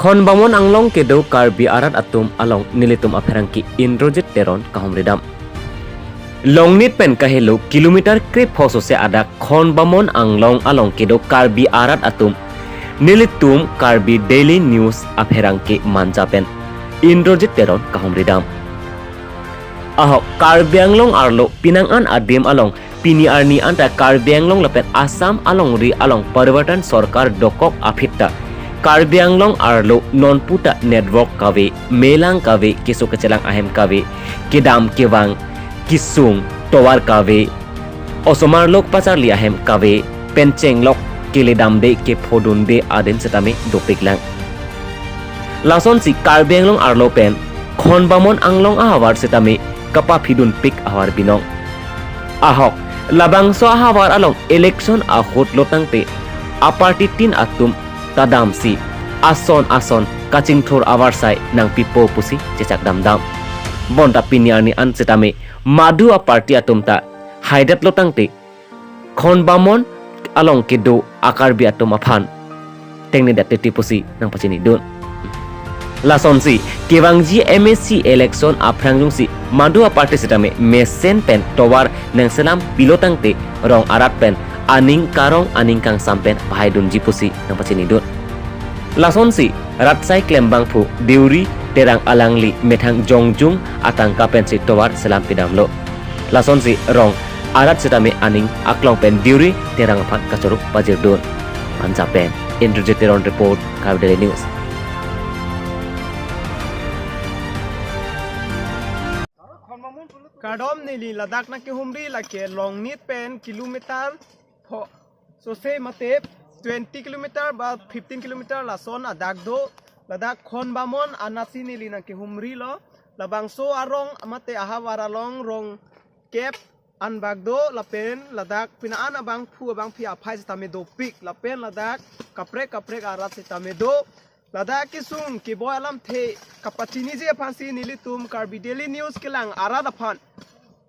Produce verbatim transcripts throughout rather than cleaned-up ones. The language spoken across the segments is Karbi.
Khonbamon Anglong kedo Karbi arat atum along nelitum apherangke Indrajit Teron kahumridam. Longnit pen kahelo kilometer krepho sose adak Khonbamon Anglong along kedo Karbi arat atum nelitum Karbi Daily News apherangke Manja pen Indrajit Teron kahumridam. Ahok Karbi Anglong arlo pinang an adim along pini arni anta Karbi Anglong lapen Assam alongri along parivartan sorkar dokok aphi ta Karbi Anglong arlo nonpu ta network kave, melang kave, keso kechelang ahem kave, kedam kevang, kesung, tovar kave, osomar lok pacharli ahem kave, pen chenglok keledamde kephodunde adim setame dopiklang. Lasonsi Karbi Anglong arlo pen Khonbamon Anglong ahavar setame kapaphidunpik ahavar binong. Ahok labangso ahavar along election ahut lo tangte aparty tin atum ta damsi ason ason kachingthur avarsai nangpipo pusi chechak damdam. Bonta pini arni an setame madu aparty atum ta haidet lo tangte Khonbamon along kedo a-Karbi atum aphan tengnedet titi pusi nangpachinidun. Lasonsi kevangji M A C election aphrang jongsi madu aparty setame mesen pen tovar nangselam pilo tangte rong arat pen aning karong aning kangsam pen pahaidunji pusi nangpachinidun. Lasonsi rat asai klembangphu Deuri Terang alangli methang jongjung atangka pensi tovar selam pidamlo. Lasonsi rong arat setame aning aklong pen Deuri Terang aphan kachoro pajirdun. Manja pen Indrajit Teron report, Karbi Daily News. Kardom, neli ladak nangkehumri lake Longnit pen kilometer pho sose mate twenty kilometer ba fifteen kilometer lason adak do. Ladak Khonbamon anatsi neli nangkehumrilo. Labangso arong mate ahavar along rong kep anbak do, lapen ladak pini an abangphu abangphi aphai setame dopik, lapen ladak kaprek kaprek arat setame do. Ladak kesung keboi alamthe kapachiniji aphansi nelitum Karbi Daily News kelang arat aphan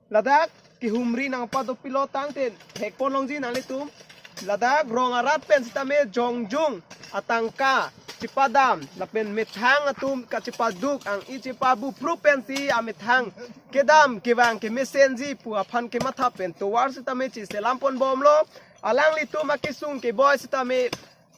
ladak kehumri nangpadopiklo tangte thekpon longji nanglitum. Ladak rong arat pen setame jongjung atangka chepadam lapen methang atum kachepaduk, ang-i chepabu phru pensi amethang kedam kevang kemesenji pu aphan kematha pen tovar setame cheselam ponbomlo. Alanglitum akesung keboi setame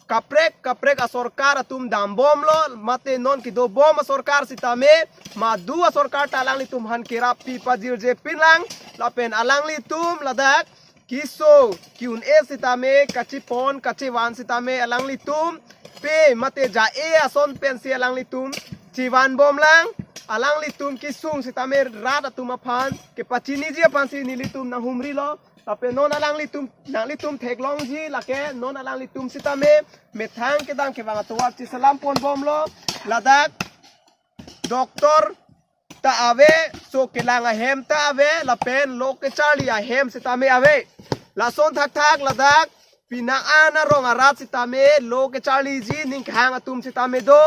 kaprek kaprek asorkar atum dambomlo, mate non kedobom asorkar setame madu asorkar ta alanglitum aphan kerap pi pajirje pinlang, lapen alanglitum ladak keso ke-un-e setame kachepon kachevan setame alanglitum pe mate ja-e ason pensi alanglitum chevanbomlang. Alanglitum kesung setame rat atum aphan kepachiniji aphansi nelitum nanghumrilo. Lapen non alanglitum nanglitum theklongji lake non alanglitum setame methang kedam kevang atovar cheselam ponbomlo. Ladak doctor ta ave, so kelang ahem ta ave, lapen lo kecharli ahem setame ave. Lason thakthak ladak pini an arong arat setame lo kecharliji ninghang atum setame do,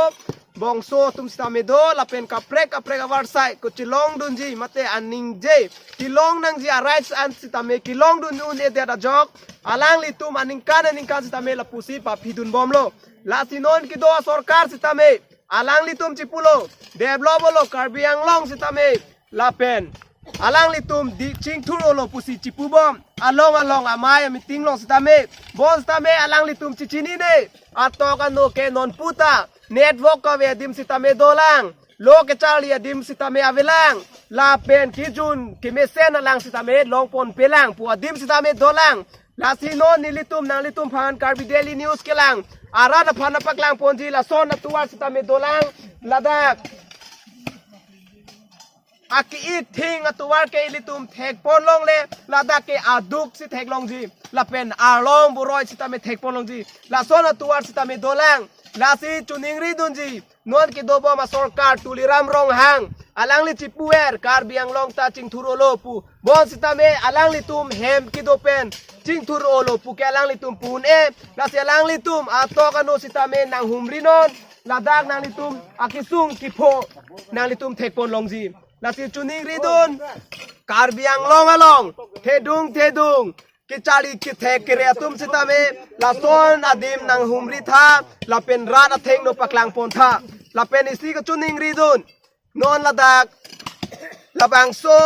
bongso atum setame do, lapen kaprek kaprek avarsai kachelongdunji mate aningje kelong nangji a-rights an setame kelongdun un-edet ajok alanglitum aningkan aningkan setame lapusi paphidunbomlo. Lasi non kedo asorkar setame alanglitum chepulo, develop-lo Karbi Anglong setame, lapen alanglitum di chingthur-olo pusi chepubom, along along amei ameeting along setame, bon setame alanglitum chechinine, atok ano ke nonpu ta network kave adim setame dolang, lo kecharli adim setame avelang, lapen kejun kemesen alang setame longponpelang pu adim setame dolang. Lasi non nelitum nanglitum aphan Karbi Daily News kelang arat aphan nangpaklangponji, lason atovar setame dolang, ladak ake-ithing atovar ke ilitum thekpon longle, ladak ke aduk si theklongji, lapen arlong boroi setame thekpon longji, lason atovar setame dolang. Lasi choningridunji, non kedobom asorkar Tuliram Ronghang, alangli chepuver Karbi Anglong ta chingthur-olo pu, bon setame alanglitum hem kedo pen chingthur-olo pu ke alanglitum pu un-e. Lasi alanglitum atok ano setame nanghumrinon, ladak nanglitum akesung kepho nanglitum thekpon longji. Lasi choningridun, Karbi Anglong along thedung thedung kechari kethek kere atum sitame lason adim nanghumri tha, lapen rat athengno paklangpon tha. Lapen isi kachiningri dun, non ladak labangso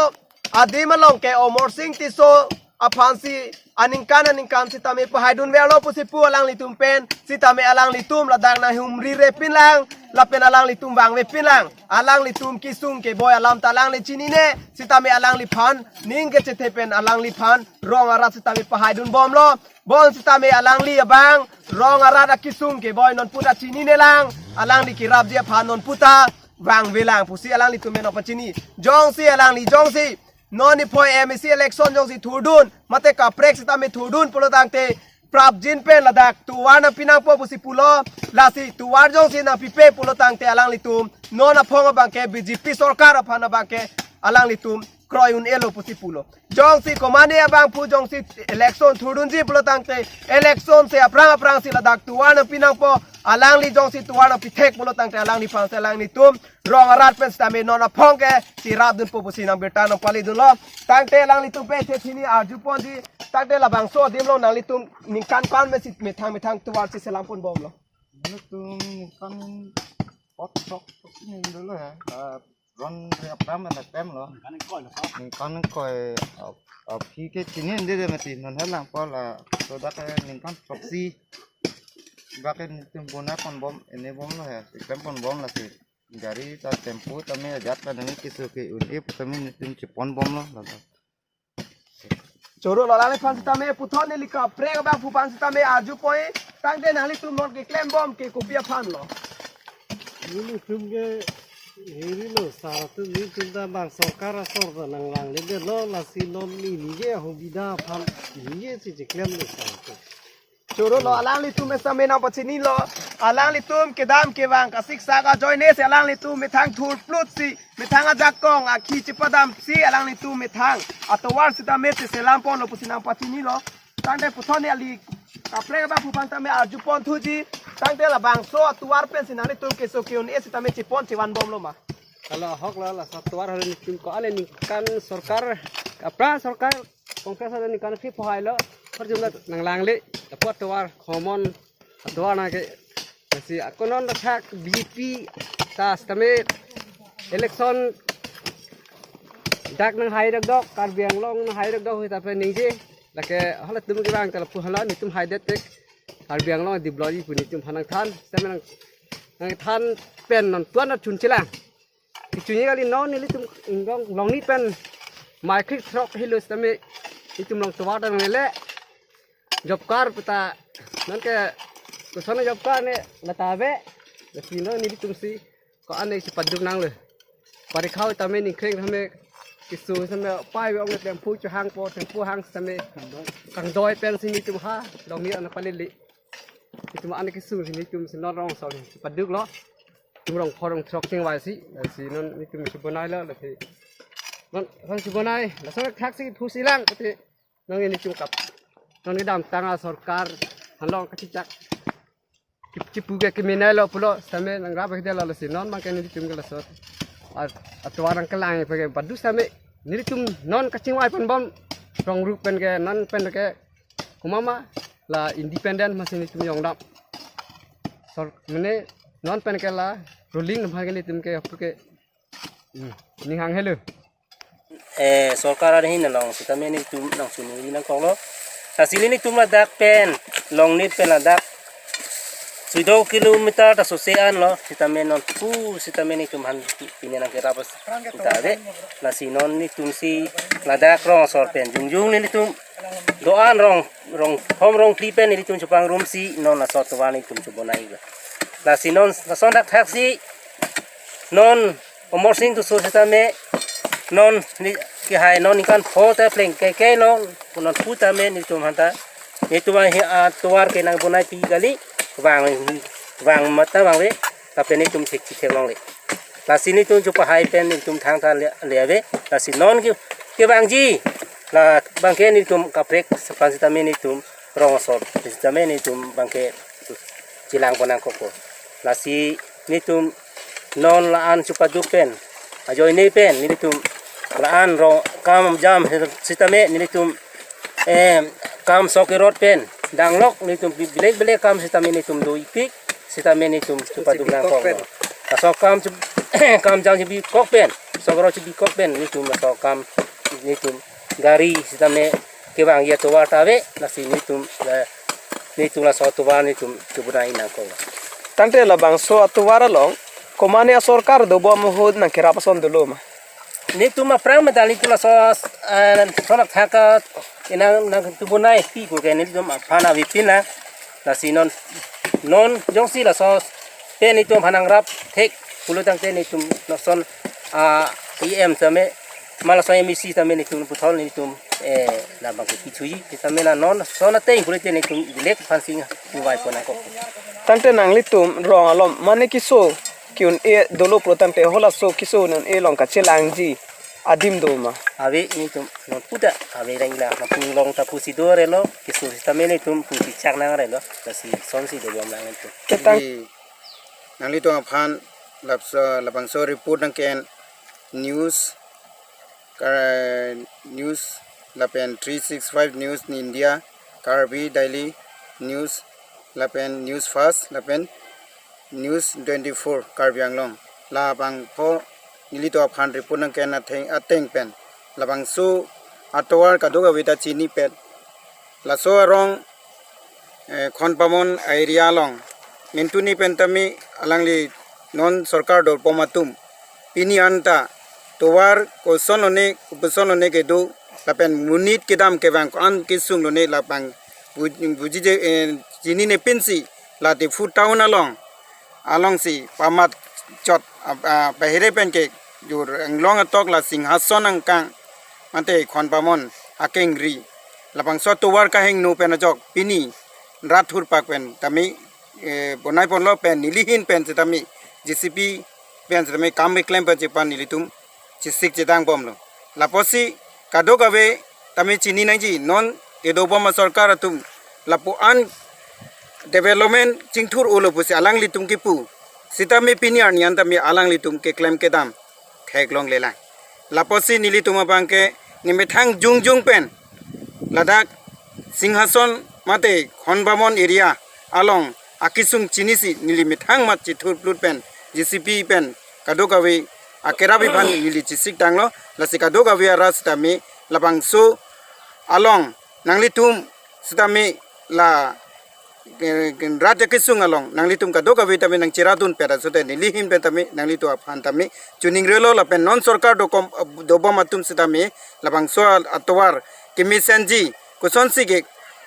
adim along ke Amarsing Tisso aphansi aningkan aningkan sitame pahai dunverlo pusi pu alanglitum pen, sitame alanglitum ladak nanghumri repin lang, lapen alanglitum vangvepin lang. Alanglitum kesung keboi alam ta alangli chinine, sitame alangliphan ning kechethe pen alangliphan rong arat sitame pahai dunbomlo. Bon sitame alangli abang rong arat akesung keboi non puta chinine lang, alangli kerapji aphan non puta vangve lang pusi alanglitum pen pachini. Jongsi alangli jongsi non niphoi M A C election jongsi thurdun, mate kaprek sitame thurdun pulo tangte, prapjin pen ladak tovar nangpi nangpo pusi pulo, lasi tovar jongsi nangpipe pulo tangte alanglitum non aphong abangke B J P sorkar aphan abangke alanglitum kroi un-elo pusi pulo. Jongsi komane abangphu jongsi election thurdunji pulo tangte, election si aphrang aphrangsi ladak tovar nangpi nangpo, alangli jongsi tovar nangpithek pulo tangte alangliphansi alanglitum rong arat pen sitame non aphong ke cherap dunpo pusi nangbirta nangpali dunlo. Tangte alanglitum pen the chini arjuponji, tangte labangso adim along nanglitum ningkan ko-an mesi methang methang tovar si selam ponbomlo? Nelitum ningkan pot sok sok si ning dolo ya. Ah, ron re apram na tem lo. Ningkan ingkoi lo, sir. Ningkan ingkoi, ah, ah, aphi ke chini ende de mati non helang pol, ah, so dak ke ningkan sok si. Bak ke nelitum bonai ponbom, ini bomlo ya. Ikan ponbom lasi. Gari ta tempo tame ajat ta nang keso ke-un-e pu tame nelitum cheponbomlo ladak. Choro lo, alangliphan sitame puthot neli kaprek abangphu aphan sitame arjupoi, tangte nanglitum non keklembom ke kopi aphanlo? Nelitum ke hirilo, sar atum nelitum ta bang sorkar asor ta nanglangle detlo, lasi non neli ke ahubida aphan neli ke si cheklemlo sar atum. Choro lo, alanglitum sitame nangpachinilo, alanglitum kedam kevang kasiksak ajoine si alanglitum methang thurplut si, methang ajakong akhi chepadam si alanglitum methang atovar sitame si selam ponlo pusi nangpachinilo. Tangte puthot neli kaprek abangphu aphan tame arjupon thuji, tangte labangso atovar pensi nanglitum keso ke-un-e sitame chepon chevanbomlo ma? Kalau ahok lo, laso atovar hal nelitum ko-an ningkan sorkar, aphrang sorkar Congress ada ningkan aphi pahai lo, har jumla nanglangle, lapu atovar common atovar nangke, si ako non dak B J P ta sitame election dak nanghai dokdok, Karbi Anglong nanghai dokdok, hui ta pen ningje, lake halatum kevang ta lapu hala nelitum hai det tek, Karbi Anglong developji pu nelitum aphan nangthan, sitame nang, nangthan pen non tuan na chun chelang. Kechunji kali non nelitum inglong longni pen mai krik throk hilo sitame nelitum along tovar dang lele. Job card puta non ke koson job card ne lata ave. Lasi non nelitum si ko-an ne si paduk nanglo. Parikha tame ningkreng tame keso tame pai ong tempo chehangpo, tempo hang tame kangdoi pen si nelitum ha longni an palele. Nelitum an keso si nelitum si non rong asor si paduklo. Nelitum rong phorong throk chingvai si, si non nelitum si bonailo, lasi non, non si bonai, laso thak si phu si lang, kati non nelitum kap, non kedamtang asorkar, halong kachechak, chip-, chipu ke kemenailo pulo, sitame nangrap ke detlo, lasi non abangke nelitum ke laso, at-, atovar nangkelang pake badu sitame, nelitum non kachingvai ponbom, rong rup pen ke, non pen ke, komat ma la independent masi nelitum jongdam. Sor-, mane non pen ke la ruling aphan ke nelitum ke, ke, hmm, ning hang helo. Eh, sorkar ahin along sitame nelitum nangchiningri nangkoklo. Lasi nelitum ladak pen, Longnit pen ladak suido kilometer ta sose anlo, sitame non pu sitame nelitum aphan pine nangkerap ta ave. Lasi non nelitum si ladak rong asor pen jongjong nelitum do-an rong, rong, hom rong phli pen nelitum chepangrum si non laso atovar nelitum chebonai ga. Lasi non lason dak thak si non Amarsing Tisso sitame non ne kehai non ningkan pho ta pleng ke ke non, non pu tame nelitum aphanta nelitum ahi atovar ke nangbonaipi kali, vang, vang mata vangve, lapen nelitum thekji theklongle. Lasi nelitum chepahai pen nelitum thangta le, le ave. Lasi non ke, kevangji, labangke nelitum kaprek aphan sitame nelitum rong asor sitame nelitum abangke chelang pon nangkokpo. Lasi nelitum non la-an chepaduk pen, ajoine pen nelitum la-an rong kam jam sitame nelitum, eh, Kam sok erot pen danglok, netum bi-, bilek bilek kam sitame netum do-ipik, sitame netum chepaduk nangkok pen. Laso kam che-, kam jang chebikok pen, sok erot chebikok pen, netum laso kam, netum gari sitame kevangji atovar ta ave, lasi netum, eh, netum laso atovar netum chebonai nangkok. Tangte labangso atovar along, komatne asorkar dobom ahut nangkerap ason dolo ma? Netum aphrang medal netum laso, eh, sonak thaka inang nangtubonai pi puke netum aphan avepin na. Lasi non, non jongsi laso pen netum aphan nangrap thek pulo tangte netum lason, ah, E M tame, ma laso M A C tame netum puthot netum, eh, labang ke kichuji, tame la non lason ateng pulote netum bilek aphan sing nuvai pon nangkok. Tangte nanglitum rong alom mane keso ke-un-e dolo pulo tangte halaso keso un-e along kachelangji adim do ma? Ave, netum non puta ave reng la, mapung long ta pusi do relo, keso sitame netum pusi chak nang relo, lasi sonsi dobom lang netum. Ketang. Di nanglitum aphan lapso, labangso report nangke-en news, Kar-, news lapen three six five News India, Karbi Daily News lapen News Fast lapen News twenty-four Karbi Anglong. Labangpho nelitum aphan report nangke-en ateng, ateng pen labangso atovar kadokave ta chinipet. Laso arong, eh, Khonpamon area along mentuni pen tame alangli non sorkar dobom atum pini anta tovar koson lone, kopuson lone kedo, lapen monit kedam kevang ko-an kesung lone labang bu-, bujije, eh, chinine pinsi la Diphu town along, alongsi pamat chot, ah, ah, bahire pen kejor Anglong atok la Singhason angkang mate Khonpamon akengri labangso atovar kahingno pen ajok pini rat thurpak pen tame, eh, bonai ponlo pen neli ahin pen sitame J C B pen sitame kam keklem pen chepan nelitum chesik chedang bomlo. Lapusi kadokave tame chini nangji, non kedobom asorkar atum lapu-an development chingthur-olo pusi alanglitum kipu. Sitame pini arni an tame alanglitum keklem kedam theklonglelang. Lapusi nelitum abangke nemethang jongjong pen ladak Singhason mate Khonpamon area along akesung chinisi neli methang mat chethurplut pen J C B pen kadokave akerap aphan neli chesik tanglo, lasi kadokave arat sitame labangso along nanglitum sitame la, eh, rat akesung along nanglitum kadokave tame nangcheradun pera sote neli ahin pen tame nanglitum aphan tame choningrilo lapen non sorkar dokom, dobom atum sitame labangso atovar kemesenji kosonsi ke,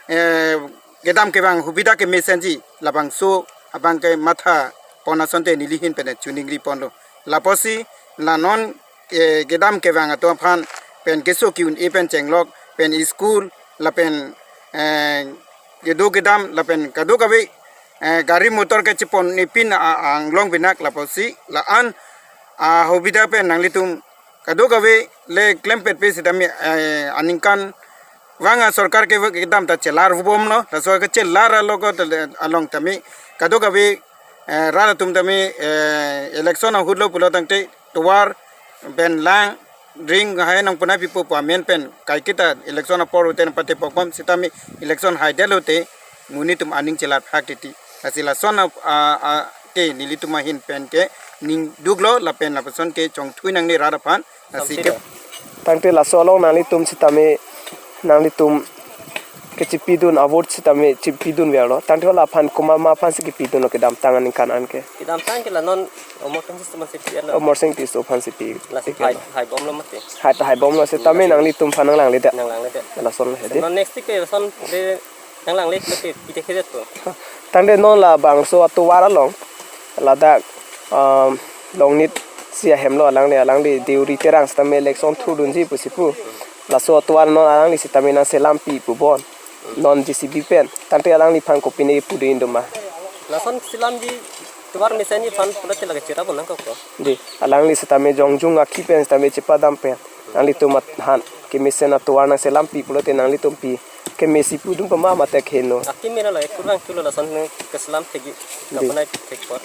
eh, kedam kevang hubida kemesenji labangso abangke matha pon asonte neli ahin pen choningri ponlo. Lapusi la non, eh, kedam kevang atum aphan pen keso ke-un-e pen chenglok pen school lapen, eh, kedo kedam lapen kadokave, eh, gari motor kechepon-e pin a-, anglong binak lapusi la-an, ah, hubida pen nanglitum kadokave le klempet pe sitame, eh, aningkanvang asorkar ke, kedam ta chelar vubomlo, laso kechelar along ko tele-, along tame kadokave, eh, rat atum tame, eh, election ahutlo pulo tangte tovar pen lang ring hai nangpunai pipo pu amen pen kaiketa election apor ute nangpatepok bom sitame election haidetlo te monit atum aning chelar phak titi. Lasi lason a, a, a, ke nelitum ahin pen ke ningduklo lapen lapuson ke chongthui nangne rat aphan. Lasi ke tangte laso along nanglitum sitame nanglitum kechipidun a-vote sitame chipidun verlo. Tangte hala aphan komat ma aphansi kipidunlo kedamtang aningkan anke? Kedamtang ke la non Amarsing Tisso aphansi pi-etlo. Amarsing Tisso aphansi pi-etlo. Lasi hai, hai bomlo mati. Hai ta hai bomlo sitame nanglitum aphan nanglangledet. Nanglangledet. Lason le hedi. Non next week ke lason de nanglangle ke pi te khedet to. Tangte non labangso atovar along ladak, um, Longnit si ahemlo alangli, alangli Deuri Terang sitame election thurdunji pusi pu. Laso atovar non alangli sitame nangselampi pu bon. Non J C B pen. Tangte alangliphan kopine pudun do ma? Lason selampi tovar mesenji aphan pulote lake chera bon nangkok ko. Di, alangli sitame jongjong akhi pen sitame chepadam pen. Nanglitum aphan kemesen atovar nangselampi pulote nanglitum pi kemesi pudun ko ma mate kheno? Akhi mena la kurang tulo lason keselam thekji. Di. Kapanai thek por.